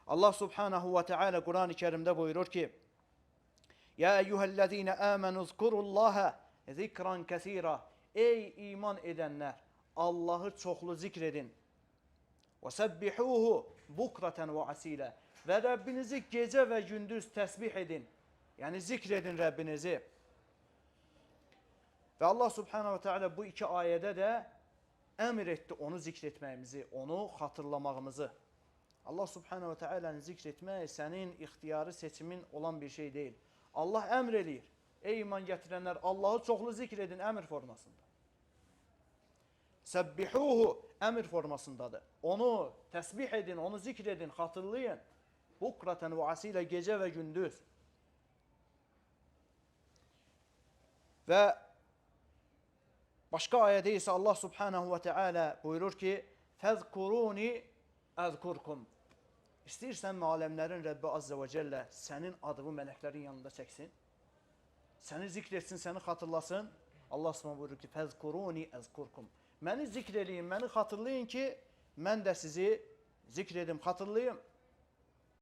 Allah subhanahu və teala Quran-ı Kerimdə buyurur ki: Ya eyyuhellezine amenu zkurullaha zikran kesira. Ey iman edənlər, Allahı çoxlu zikr edin. Və sebbihuhu bukraten və asilə. Və Rəbbinizi gecə və gündüz təsbih edin. Yəni zikr edin Rəbbinizi. Və Allah subhanahu ve teala bu iki ayədə də əmr etdi onu zikr etməyimizi, onu xatırlamağımızı. Allah subhanahu ve teala'nı zikr etmək sənin ixtiyarı, seçimin olan bir şey deyil. Allah əmr eləyir. Ey iman gətirənlər, Allahı çoxlu zikr edin əmr formasında. Səbbihuhu əmr formasındadır. Onu təsbih edin, onu zikr edin, xatırlayın. Bukraten və asilə gecə və gündüz. Və başqa ayədə isə Allah subhanahu və teala buyurur ki: "Fəzkuruni əzkurkum." İstəyirsənmi aləmlərin Rəbbi azze və cəllə sənin adını mələklərin yanında çəksin? Səni zikr etsin, səni xatırlasın. Allah subhanahu buyurur ki: "Fəzkuruni əzkurkum." Məni zikr eləyin, məni xatırlayın ki, mən də sizi zikr edim, xatırlayım.